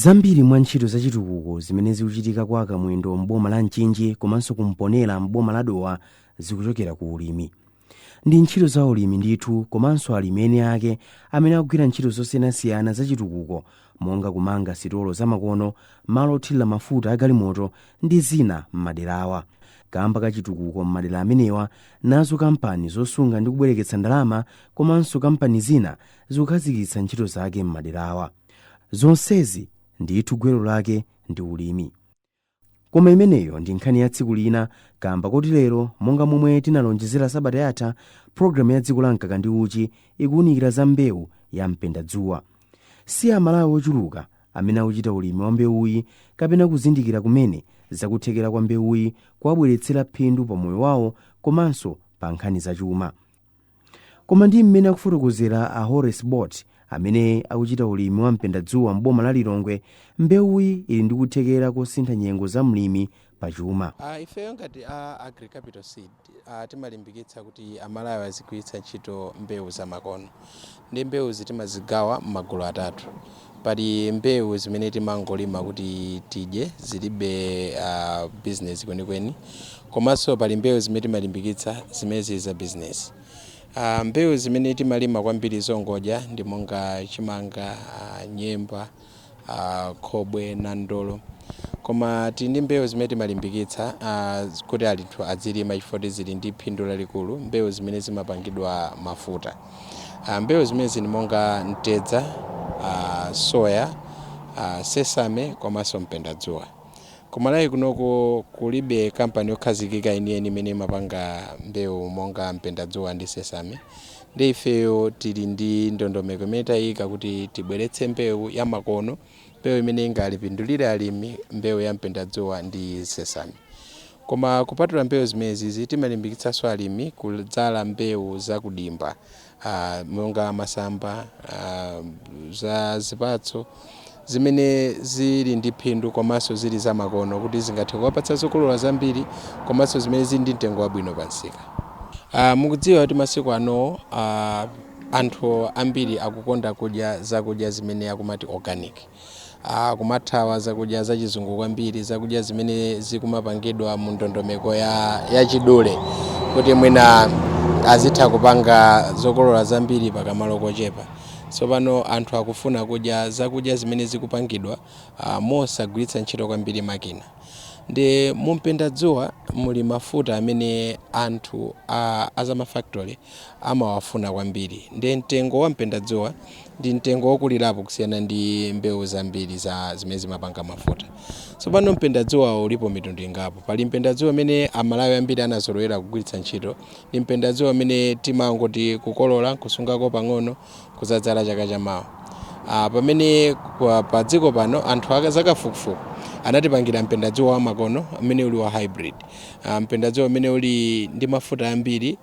Zambiri mwa ntchito zachitukuko zimene zikuchitika kwa Kamwendo m'boma la Mchinji komanso kumponera m'boma la Dowa zikuchokera ku ulimi. Ndi ntchito za ulimi ndithu, komanso alimi eni ake amene akugwira ntchito zosiyanasiyana zachitukuko monga kumanga sitolo zamakono, malo othirira mafuta agalimoto ndi zina m'maderawa. Kamba kachitukuko m'madera amenewa, nazo kampani zosunga ndi kubwereketsa ndalama komanso kampani zina zikukhazikitsa ntchito zake m'maderawa. Zonsezi ndithu gwero lake ndi ulimi. Koma imeneyo ndi nkhani ya tsiku lina, kamba koti lero, monga momwe tinalonjezera sabata yatha, pologalamu ya Dziko la Mkaka ndi Uchi ikuwunikira za mbewu ya mpendadzuwa. Si Amalawi ochuluka amene akuchita ulimi wa mbewuyi kapena kuzindikira kumene zakuthekera kwa mbewuyi kuwabweretsera phindu pa moyo wawo komanso pa nkhani zachuma. Koma ndi mmene akufotokozera a Horace Bot amene akuchita ulimi wa mpendadzuwa m'boma la Lilongwe, mbewuyi ili ndi kuthekera kosintha nyengo za mlimi pachuma. Ifeyo ngati a Agricapital Seed timalimbikitsa kuti Amalawi azigwiritsa ntchito mbewu zamakono. Ndi mbewuzi timazigawa m'magulu atatu. Pali mbewu zimene timangolima kuti tidye, zilibe business kwenikweni, komanso pali mbewu zimene timalimbikitsa zimene zili za business. Mbewu zimene timalima kwambiri zongodya ndi monga chimanga, nyemba, khobwe, nandolo. Koma tili ndi mbewu zimene timalimbikitsa kuti anthu azilima chifukwa zili ndi phindu lalikulu, mbewu zimene zimapangidwa mafuta. Mbewu zimene zili monga mtedza, soya, sesame komanso mpendadzuwa. Kumalawi kunoko kulibe kampani yokhazikika yeniyeni imene imapanga mbewu monga mpendadzuwa ndi sesame. Ndi ifeyo tili ndi ndondomeko imene tayika kuti tibweretse mbewu ya makono, mbewu imene ingalipindulire alimi, mbewu ya mpendadzuwa ndi sesame. Koma kupatula mbewu zimenezi, timalimbikitsanso alimi kudzala mbewu zakudimba, monga masamba, za zipatso zimene zili ndi phindu komanso zili zamakono, kuti zingathe kuwapatsa zokolola zambiri komanso zimene zili ndi mtengo wabwino pa msika. Mukudziwa kuti masiku ano anthu ambiri akukonda kudya zakudya zimene akumati organic, kumathawa zakudya zachizungu kwambiri, zakudya zimene zikumapangidwa mu ndondomeko ya chidule kuti mwina azitha kupanga zokolola zambiri pakamalo kochepa. Tsopano anthu akufuna kudya zakudya zimene zikupangidwa mosagwiritsa ntchito kwambiri makina. Ndi mumpendadzuwa muli mafuta amene anthu azamafactory amawafuna kwambiri. Ndi mtengo wa mpendadzuwa ndi mtengo wokulirapo kusiyana ndi mbewu zambiri za zimene zimapanga mafuta. Tsopano mpendadzuwa ulipo mitundu ingapo. Pali mpendadzuwa amene Amalawi ambiri anazolowera kugwiritsa ntchito, ndi mpendadzuwa amene timangoti kukolola, kusungako pang'ono, kuzadzala chaka chamawa. Pamene pa dziko pano anthu azakafukufuku anatipangira mpendadzuwa wamakono amene uli wa hybrid, mpendadzuwa amene uli ndi mafuta ambiri,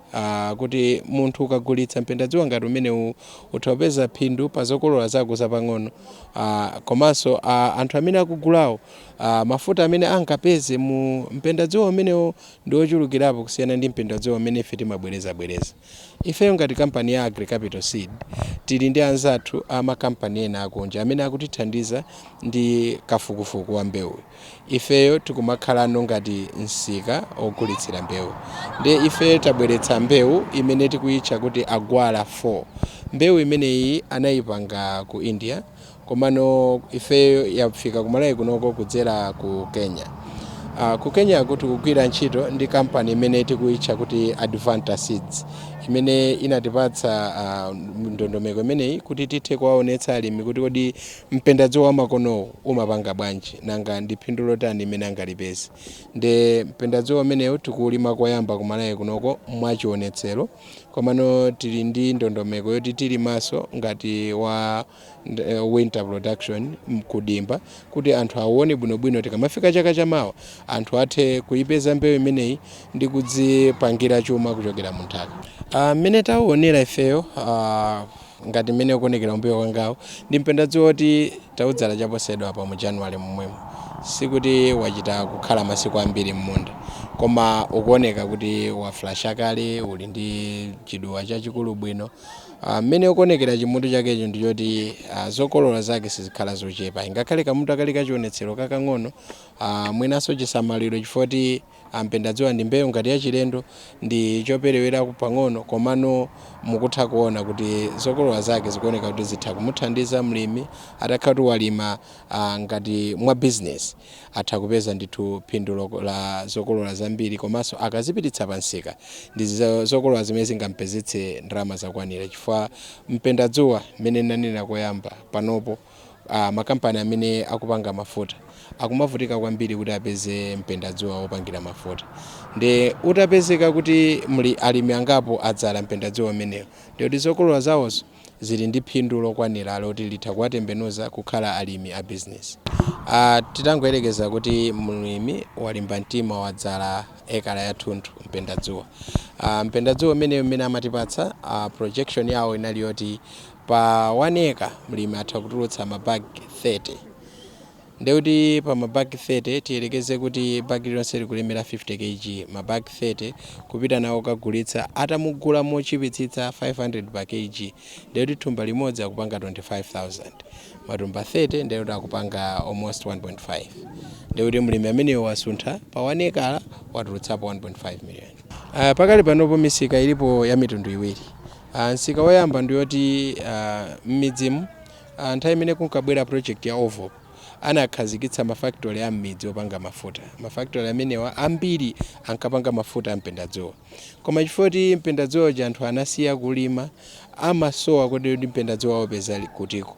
kuti munthu ukagulitsa mpendadzuwa ngati umenewu utha kupeza phindu pa zokolola zako zapang'ono, komanso anthu amene akugulawo, mafuta amene angapeze mu mpendadzuwa umenewu ndi ochulukirapo kusiyana ndi mpendadzuwa umene ife timabwerezabwereza. Ifeyo ngati kampani ya Agricapital Seed tili ndi anzathu amakampani ena akunja amene akutithandiza ndi kafukufuku wa mbewu. Ifeyo tikumakhalano ngati msika ogulitsira mbewu. Ndi ifeyo tabweretsa mbewu imene tikuyitcha kuti Agwala 4. Mbewu imeneyi anayipanga ku India, komano ifeyo yafika kumalawi kunoko kudzera ku Kenya. Ku Kenya kuti kugwira ntchito ndi kampani imene tikuyitcha kuti Advanta Seeds, imene inatipatsa ndondomeko imeneyi kuti tithe kuwaonetsa alimi kuti kodi mpendadzuwa wamakonowu umapanga bwanji, nanga ndi phindu lotani imene angalipeze. Ndi mpendadzuwa umenewu tikuwulima koyamba kumalawi kunoko mwachionetsero, komano tili ndi ndondomeko yoti tilimaso ngati wa winter production kudimba, kuti anthu aone bwinobwino. Tikamafika chaka chamawa anthu athe kuipeza mbewu imeneyi ndi kudzipangira chuma kuchokera mu nthaka. Mmene tauonera ifeyo, ngati mmene ukuonekera mbuyo kwangawo, ndi mpendadzuwa oti taudzala chaposachedwa pa mu January momwemo. Sikuti wachita kukhala masiku ambiri m'munda, koma ukuoneka kuti wafulasha kale, uli ndi chiduwa chachikulu bwino. Mmene ukuonekera chimutu chakecho ndichoti zokolola zake sizikhala zochepa, ngakhale kamutu akali kachionetsero kakang'ono. Mwinanso chisamaliro, chifukwa mpendadzuwa ndi mbewu ngati yachilendo, ndi choperewera pang'ono, komano mukutha kuona kuti zokolola zake zikuoneka kuti zitha kumuthandiza mlimi. Atakhala kuti walima ngati mwa business, atha kupeza ndithu phindu la zokolola zambiri, komanso akazipititsa pansika ndi zokolola zimene zingampezetse ndalama zakwanira, chifukwa mpendadzuwa, mmene nanena koyamba, panopo makampani amene akupanga mafuta akumavutika kwambiri kuti apeze mpendadzuwa wopangira mafuta. Ndi utapezeka kuti muli alimi angapo adzala mpendadzuwa umenewo, ndikuti zokolola zawozo zili ndi phindu lokwanira loti litha kuwatembenuza kukhala alimi a business. Titangoyerekeza kuti mlimi walimba mtima, wadzala ekala yathunthu mpendadzuwa, mpendadzuwa umeneyo umene amatipatsa, projection yawo inali yoti pa 1 acre mlimi atha kutulutsa mabagi 30. Ndekuti pa mabagi 30, tiyelekeze kuti bagi lilonse likulemera 50 kg, mabagi 30 kupita nawo kagulitsa, atamugula mochipitsitsa 500 pa kg, ndekuti thumba limodzi akupanga 25,000. Matumba 30 ndekuti akupanga almost 1.5. Ndekuti mlimi ameneyo wasuntha pa 1 ekala, watulutsapo 1.5 million. Pakali panopo misika ilipo ya mitundu iwiri. Msika woyamba ndiyoti m'midzimu, nthawi imene kunkabwera project ya OVOP, anakhazikitsa mafactory a m'midzi opanga mafuta. Mafactory amenewa ambiri ankapanga mafuta a mpendadzuwa, koma chifukwa kuti mpendadzuwa uja anthu anasiya kulima, amasowa kuti mpendadzuwa wopeza kutiko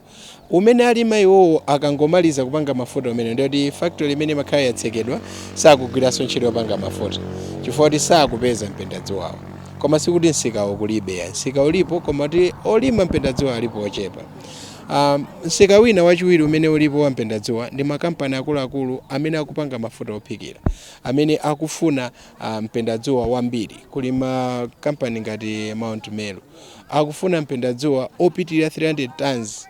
umene alima iwowo. Akangomaliza kupanga mafuta umene, ndiyoti factory imene imakhala yatsekedwa, sakugwiranso ntchito yopanga mafuta chifukwa kuti sakupeza mpendadzuwawo. Koma sikuti msikawo kulibe ya, msika ulipo, koma kuti olima mpendadzuwa alipo ochepa. Msika wina wachiwiri umene ulipo wa mpendadzuwa ndi makampani akuluakulu amene akupanga mafuta ophikira, amene akufuna mpendadzuwa wambiri. Kuli makampani ngati Mount Meru, akufuna mpendadzuwa opitirira 300 tons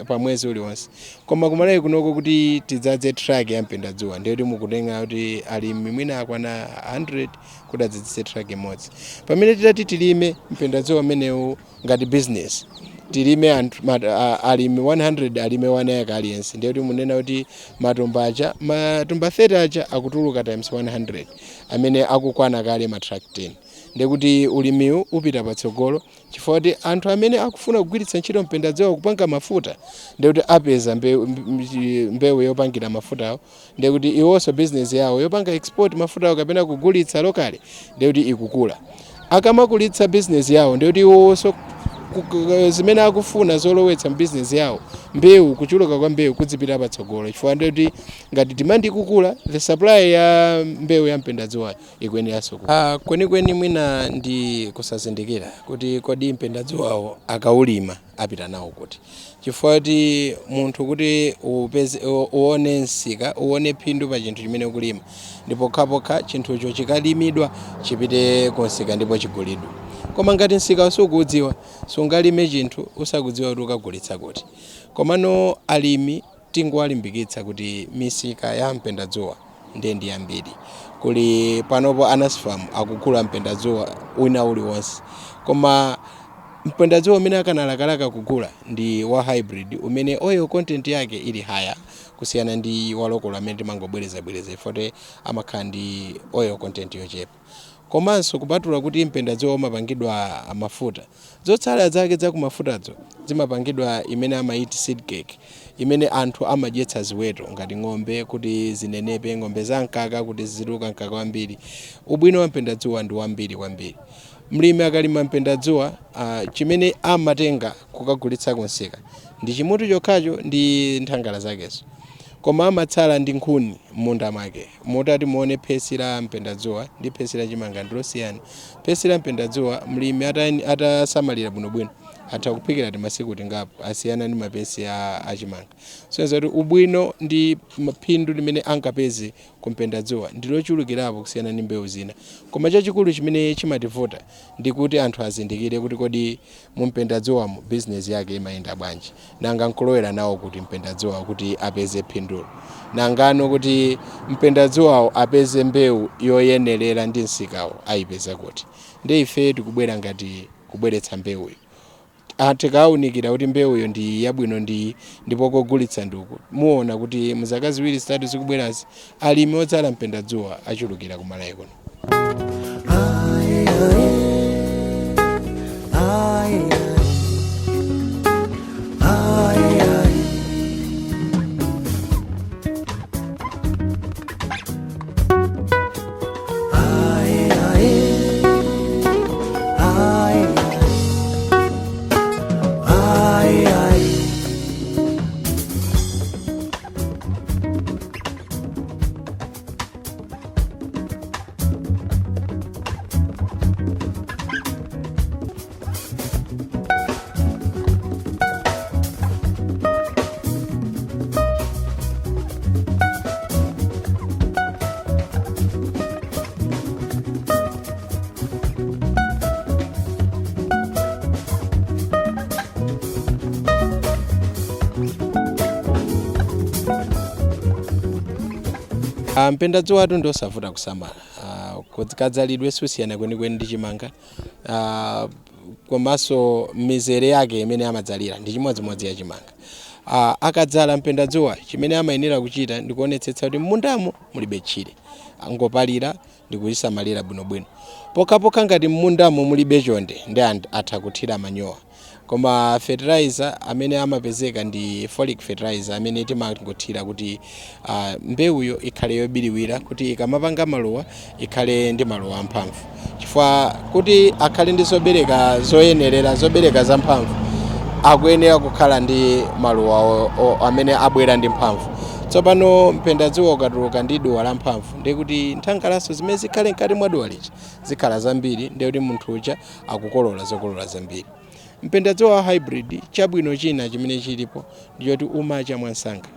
pa mwezi uliwonse. Koma kumalawi kunoko kuti tidzadze truck ya mpendadzuwa, ndiye kuti mukutenga kuti alimi mwina akwana 100 kuti adzadzise truck imodzi. Pamene titati tilime mpendadzuwa umenewu ngati business, tilime anthu alimi 100 alime 1 acre aliyense, ndiye kuti munena kuti matumba aja, matumba 30 aja akutuluka times 100, amene akukwana kale ma truck 10. Ndiye kuti ulimiwu upita patsogolo, chifukwa kuti anthu amene akufuna kugwiritsa ntchito mpendadzuwa kupanga mafuta, ndiye kuti apeza mbewu yopangira mafutawo. Ndiye kuti iwonso business yawo yopanga export mafutawo kapena kugulitsa locally, ndiye kuti ikukula. Akamakulitsa business yawo, ndiye kuti iwonso zimene akufuna zolowetsa mbusiness yawo, mbewu, kuchuluka kwa mbewu kudzipita patsogolo, chifukwa ndiye kuti ngati demand ikukula, the supply ya mbewu ya mpendadzuwa ikuyeneranso. Kwenikweni mwina ndi kusazindikira kuti kodi mpendadzuwawo akaulima apita nawo kuti, chifukwa kuti munthu kuti upeze uone msika, uone phindu pa chinthu chimene ukulima, ndipo pokhapokha chinthucho chikalimidwa, chipite kumsika ndipo chigulidwe. Koma ngati msika sukuudziwa, sungalime chinthu usakudziwa kuti ukagulitsa kuti. Komano alimi tingowalimbikitsa kuti misika ya mpendadzuwa ndiye ndi yambiri. Kuli panopo a NASFAM akugula mpendadzuwa wina uliwonse, koma mpendadzuwa umene akanalakalaka kugula ndi wa hybrid, umene oil content yake ili higher kusiyana ndi wa local amene timangobwerezabwereza, ifoti amakhala ndi oil content yochepa. Komanso kupatula kuti mpendadzuwa umapangidwa mafuta, zotsala zake zakumafutazo zimapangidwa imene amayiti seed cake, imene anthu amadyetsa ziweto ngati ng'ombe kuti zinenepe, ng'ombe za mkaka kuti zizituluka mkaka wambiri. Ubwino wa mpendadzuwa ndi wambiri kwambiri. Mlimi akalima mpendadzuwa, chimene amatenga kukagulitsa kunsika ndi chimutu chokhacho ndi nthangala zakezo, koma amatsala ndi nkhuni m'munda mwake. Mutati muone, phesi la mpendadzuwa ndi phesi la chimanga ndilosiyana. Phesi la mpendadzuwa, mlimi atasamalira bwinobwino, Atha kuphikira timasiku tingapo, asiyana ndi mapesi a achimanga. So kuti ubwino ndi phindu limene angapeze kumpendadzuwa ndilochulukirapo kusiyana ndi mbewu zina. Koma chachikulu chimene chimativuta ndi kuti anthu azindikire kuti kodi mumpendadzuwamo bizinesi yake imayenda bwanji, nanga nkulowera nawo kuti mpendadzuwa kuti apeze phindulo, nangano kuti mpendadzuwawo apeze mbewu yoyenerera ndi msikawo ayipeza kuti. Ndi ife tikubwera ngati kubweretsa mbewuyo, tikawunikira kuti mbewuyo ndi yabwino ndi ndipo kogulitsa nduku, muona kuti muzaka 2 3 zikubwerazi alimi odzala mpendadzuwa achulukira ku Malawi kuno. Mpendadzuwa atu ndiosavuta kusamala. Kadzalidwe susiyana kwenikweni ndi chimanga, komanso mizere yake imene amadzalira ndi chimodzimodzi ya chimanga. Akadzala mpendadzuwa, chimene amayenera kuchita ndikuonetsetsa kuti m'mundamo mulibe tchire, angopalira ndi kuchisamalira bwinobwino. Pokhapokha ngati m'mundamo mulibe chonde, ndi atha kuthira manyowa. Koma fertilizer amene amapezeka ndi folic fertilizer amene timangothira kuti mbewuyo ikhale yobiriwira, kuti ikamapanga maluwa ikhale ndi maluwa amphamvu, chifukwa kuti akhale ndi zobereka zoyenerera, zobereka zamphamvu, akuyenera kukhala ndi maluwa amene abwera ndi mphamvu. Tsopano mpendadzuwa ukatuluka ndi duwa la mphamvu, ndiye kuti nthangalaso zimene zikhale mkati mwa duwa lija zikhala zambiri, ndiye kuti munthu uja akukolola zokolola zambiri. Mpendadzuwa wa hybrid, chabwino china chimene chilipo ndichoti umacha mwansanga.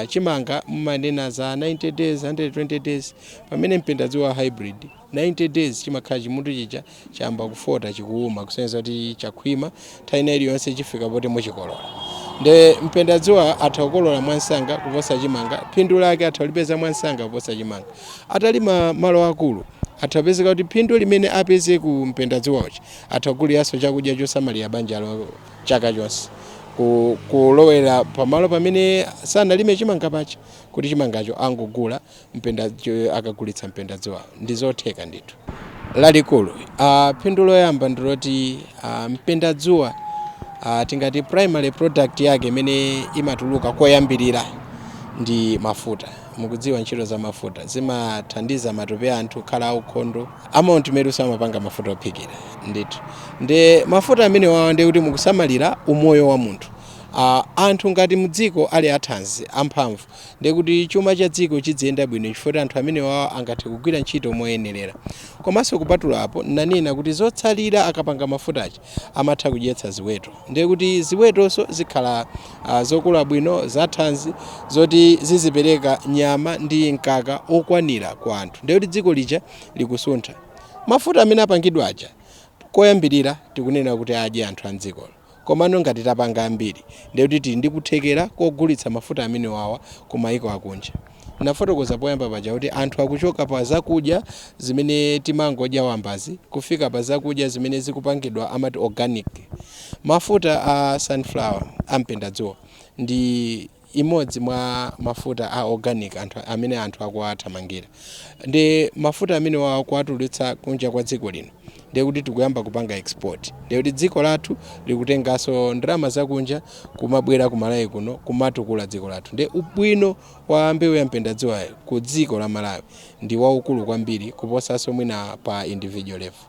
Chimanga mumanena za 90 days, 120 days, pamene mpendadzuwa wa hybrid 90 days chimakhala chimutu chija chayamba kufota, chikuuma, kusonyeza kuti chakhwima, nthawi ina iliyonse chifika poti muchikolola. Nde mpendadzuwa atha kukolola mwansanga kuposa chimanga, phindu lake atha kulipeza mwansanga kuposa chimanga. Atalima malo akulu, atha kupezeka kuti phindu limene apeze ku mpendadzuwa uja atha kuguliranso chakudya chosamalira banja lo chaka chonse, kulowera pamalo pamene sanalime chimanga pacha, kuti chimangacho angogula akagulitsa mpendadzuwa. Ndi zotheka ndithu. Lalikulu phindu loyamba ndiloti mpendadzuwa, tingati primary product yake imene imatuluka koyambirira ndi mafuta. Mukudziwa ntchito za mafuta, zimathandiza matupi a anthu kukhala aukhondo. A Mount Meru amapanga mafuta ophikira ndithu. Ndi mafuta amene wawa, ndi kuti mukusamalira umoyo wa munthu. Anthu ngati mudziko ali athanzi, amphamvu, ndiye kuti chuma cha dziko chidziyenda bwino, chifukwa anthu amene wawa angathe kugwira ntchito moyenerera. Komanso kupatula apo, nanena kuti zotsalira akapanga mafutachi amatha kudyetsa ziweto, ndiye kuti ziwetonso zikhala zokula bwino, zathanzi, zoti zizipereka nyama ndi mkaka okwanira kwa anthu, ndiye kuti dziko lija likusuntha. Mafuta amene apangidwa aja koyambirira tikunena kuti adye anthu a mdzikolo, komano ngati tapanga ambiri, ndiye kuti tili ndi kuthekera kogulitsa mafuta amene wawa ku mayiko akunja. Nafotokoza poyamba paja kuti anthu akuchoka pa zakudya zimene timangodya wambazi kufika pa zakudya zimene zikupangidwa amati organic. Mafuta a sunflower, ampendadzuwa, ndi imodzi mwa mafuta a organic anthu amene anthu akuwathamangira. Ndi mafuta amene wawa kuwatulutsa kunja kwa dziko lino, ndiye kuti tikuyamba kupanga export, ndiye kuti dziko lathu likutenganso ndalama zakunja kumabwera ku Malawi kuno, kumatukula dziko lathu. Ndiye ubwino wa mbewu ya mpendadzuwayo ku dziko la Malawi ndi waukulu kwambiri kuposanso mwina pa individual level.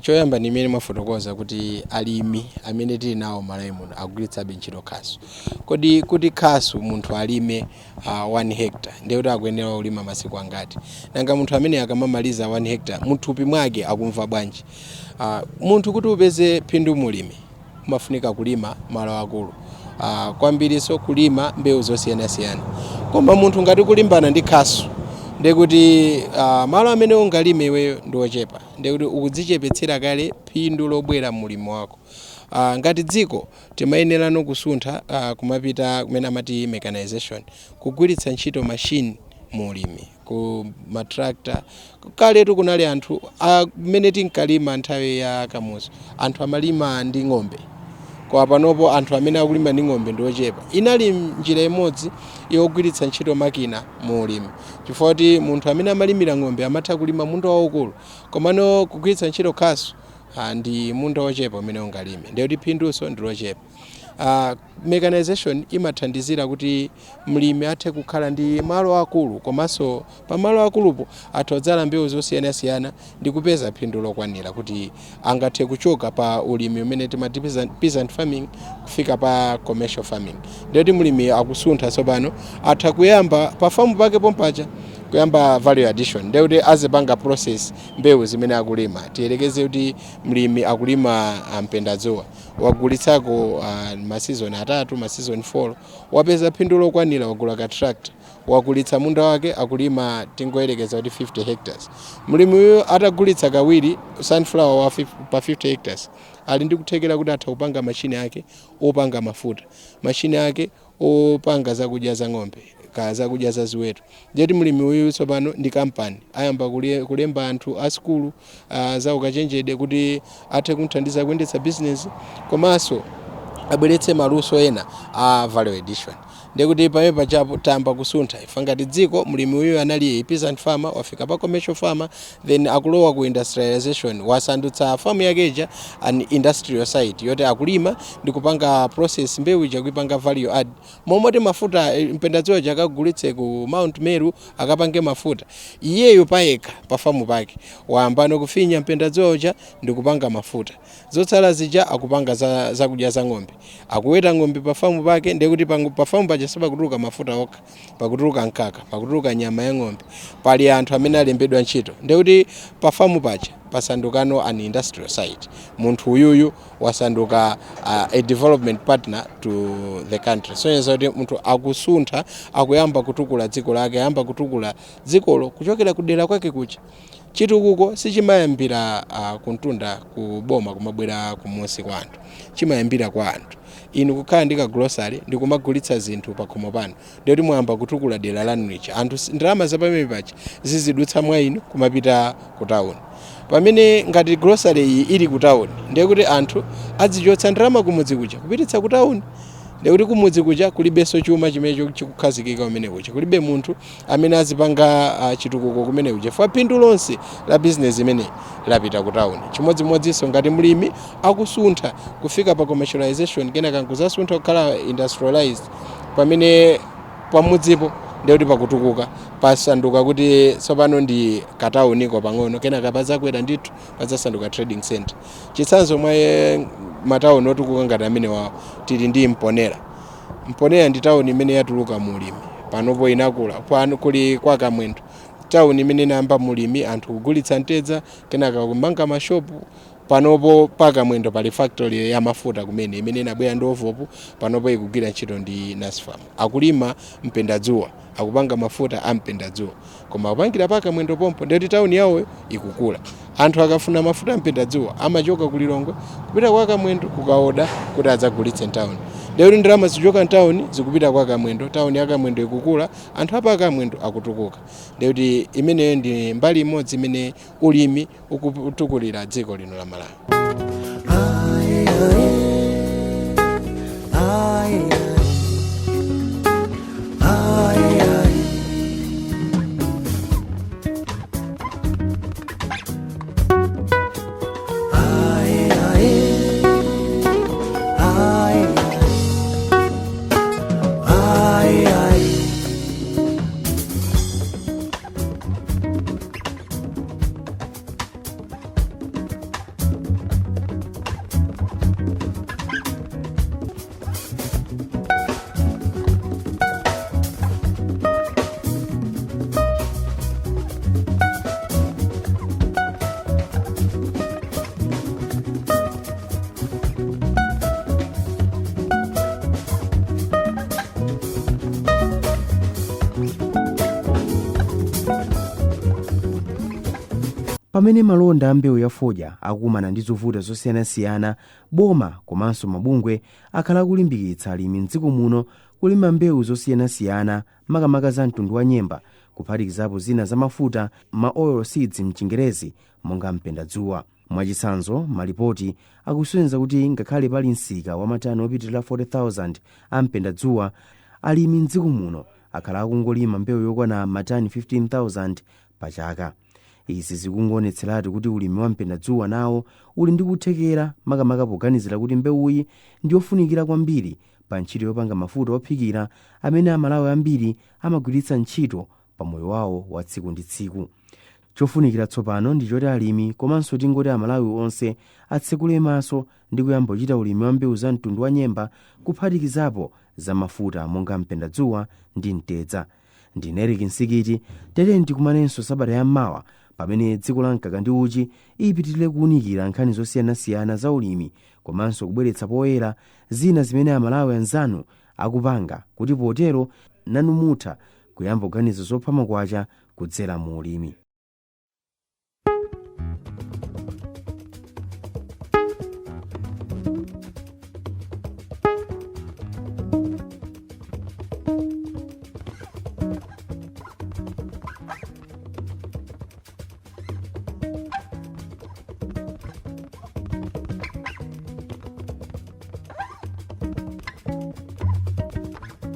Choyamba ndi imene mwafotokoza kuti alimi amene tili nawo Malawi muno akugwiritsabe ntchito khasu. Kodi kuti khasu munthu alime 1 hectare, ndiye kuti akuyenera kulima masiku angati? Nanga munthu amene akamamaliza 1 hectare muthupi mwake akumva bwanji? Munthu kuti upeze phindu mulimi, Umafunika kulima malo akulu kwambiriso kulima mbewu zosiyanasiyana. Koma munthu ngati kulimbana ndi khasu, ndekuti malo amene ungalime iweyo ndi ochepa, ndekuti ukudzichepetsera kale phindu lobwera mulimi wako. Ngati dziko timayenerano kusuntha kumapita kumene amati mechanization, kugwiritsa ntchito machine mu ulimi, ku matractor. Kaletu kunali anthu mmene tinkalima nthawi ya Kamuzu, anthu amalima ndi ng'ombe, koma panopo anthu amene akulima ndi ng'ombe ndi ochepa. Inali njira imodzi yogwiritsa ntchito makina mu ulimi, chifukwa kuti munthu amene amalimira ng'ombe amatha kulima munda waukulu, komano kugwiritsa ntchito khasu ndi munda wochepa umene ungalime, ndiye kuti phindunso ndi lochepa. Mechanization imathandizira kuti mlimi athe kukhala ndi malo akulu, komanso pa malo akulupo atha kudzala mbewu zosiyanasiyana ndi kupeza phindu lokwanira, kuti angathe kuchoka pa ulimi umene timati peasant farming kufika pa commercial farming. Ndiye kuti mlimi akusuntha tsopano, atha kuyamba pa famu pake pompacha kuyamba value addition, ndiye kuti azipanga process mbewu zimene akulima. Tiyelekeze kuti mlimi akulima mpendadzuwa, wagulitsako masizoni 3, masizoni 4, wapeza phindu lokwanira, wagula ka tractor, wagulitsa munda wake, akulima tingoyerekeza kuti 50 hectares. Mlimi uyu atagulitsa kawiri sunflower wa pa 50 hectares, ali ndi kuthekera kuti atha kupanga machine ake opanga mafuta, machine ake opanga zakudya za ng'ombe ka zakudya za ziweto. Ndiyeti mlimi uyu tsopano ndi kampani, ayamba kulemba anthu a sukulu za ukachenjede kuti athe kumthandiza kuyendetsa business, komanso abweretse maluso ena a value addition. Ndekuti pamene pachapo tayamba kusuntha ife ngati dziko. Mlimi uyu anali peasant farmer, wafika pa commercial farmer, then akulowa ku industrialization, wasandutsa famu yakeja an industrial site yoti akulima ndi kupanga process mbewu ija, kuipanga value add, momoti mafuta mpendadzuwa akagulitse ku Mount Meru akapange mafuta. Iyeyo payekha pa famu pake wayambano kufinya mpendadzuwa uja ndi kupanga mafuta. Zotsala zija akupanga zakudya za ng'ombe, akuweta ng'ombe pa famu pake. Ndekuti pa famu paja sipakutuluka mafuta okha, pakutuluka mkaka, pakutuluka nyama ya ng'ombe, pali anthu amene alembedwa ntchito. Ndekuti pa famu paja pasandukano an industrial site. Munthu uyuyu wasanduka a development partner to the country. Sonyeza kuti munthu akusuntha, akuyamba kutukula dziko lake, ayamba kutukula dzikolo kuchokera kudera kwake kuja. Chitukuko sichimayambira kuntunda kuboma kumabwera kumusi kwa anthu, chimayambira kwa anthu. Inu kukhala ndi ka grocery ndikumagulitsa zinthu pakhomo pano, ndikuti mwayamba kutukula dera lanu lija. Anthu ndalama zapamene paja zizidutsa mwa inu kumapita ku town. Pamene ngati grocery iyi ili ku town, ndiye kuti anthu azichotsa ndalama kumudzi kuja kupititsa ku town. Ndikuti kumudzi kuja kulibenso chuma chimene chikukhazikika kumene kuja, kulibe munthu amene azipanga chitukuko kumene kuja, chifukwa phindu lonse la business imeneyi lapita ku town. Chimodzimodzinso ngati mlimi akusuntha kufika pa commercialization, kenaka nkuzasuntha kukhala industrialized, pamene pamudzipo ndikuti pakutukuka, pasanduka kuti tsopano ndi katauniko pang'ono, kenaka pazakwera ndithu, pazasanduka trading center. Chitsanzo mwa matawuni otukuka ngati amene wawo tili ndi Mponera. Mponera ndi tawuni imene yatuluka mulimi, panopo inakula. Pano kuli kwa Kamwendo, tawuni imene inayamba mulimi, anthu kugulitsa mtedza, kenaka kumanga mashopu. Panopo pa Kamwendo pali factory ya mafuta kumene imene inabwera ndi OVOP, panopo ikugwira ntchito ndi NASFAM. Akulima mpendadzuwa, akupanga mafuta a mpendadzuwa, koma akupangira pa Kamwendo pompo. Ndiyoti tawuni yawoyo ikukula. Anthu akafuna mafuta a mpendadzuwa amachoka ku Lilongwe kupita kwa Kamwendo kukaoda kuti adzagulitse mtawuni. Ndiyoti ndalama zichoka mtawuni zikupita kwa Kamwendo, tawuni ya Kamwendo ikukula, anthu apa Kamwendo akutukuka. Ndiyoti imeneyo ndi mbali imodzi imene ulimi ukutukulira dziko lino la Malawi. Aye, aye, aye, aye. Aye, aye, aye, aye. Pamene malonda a mbewu ya fodya akukumana ndi zovuta zosiyanasiyana, boma komanso mabungwe akhala akulimbikitsa alimi mdziko muno kulima mbewu zosiyanasiyana, makamaka za mtundu wa nyemba, kuphatikizapo zina za mafuta, ma oil seeds mchingerezi, monga mpendadzuwa. Mwachitsanzo, malipoti akusonyeza kuti ngakhale pali msika wa matani opitirira 40,000 a mpendadzuwa, alimi mdziko muno akhala akungolima mbewu yokwana matani 15,000 pa chaka. Izi zikungoonetseratu kuti ulimi wa mpendadzuwa nawo uli ndi kuthekera, makamaka poganizira kuti mbewuyi ndi yofunikira kwambiri pa ntchito yopanga mafuta ophikira amene Amalawi ambiri amagwiritsa ntchito pa moyo wawo wa tsiku ndi tsiku. Chofunikira tsopano ndi choti alimi komanso tingoti Amalawi onse atsekule maso ndi kuyamba kuchita ulimi wa mbewu za mtundu wa nyemba, kuphatikizapo za mafuta monga mpendadzuwa ndi mtedza. Ndine Eric Nsikiti. Tere tikumanenso sabata yammawa pamene Dziko la Mkaka ndi Uchi ipitirire kuwunikira nkhani zosiyanasiyana za ulimi komanso kubweretsa poyera zina zimene Amalawi anzanu akupanga, kuti potero nanu mutha kuyamba kuganiza zopha makwacha kudzera mu ulimi.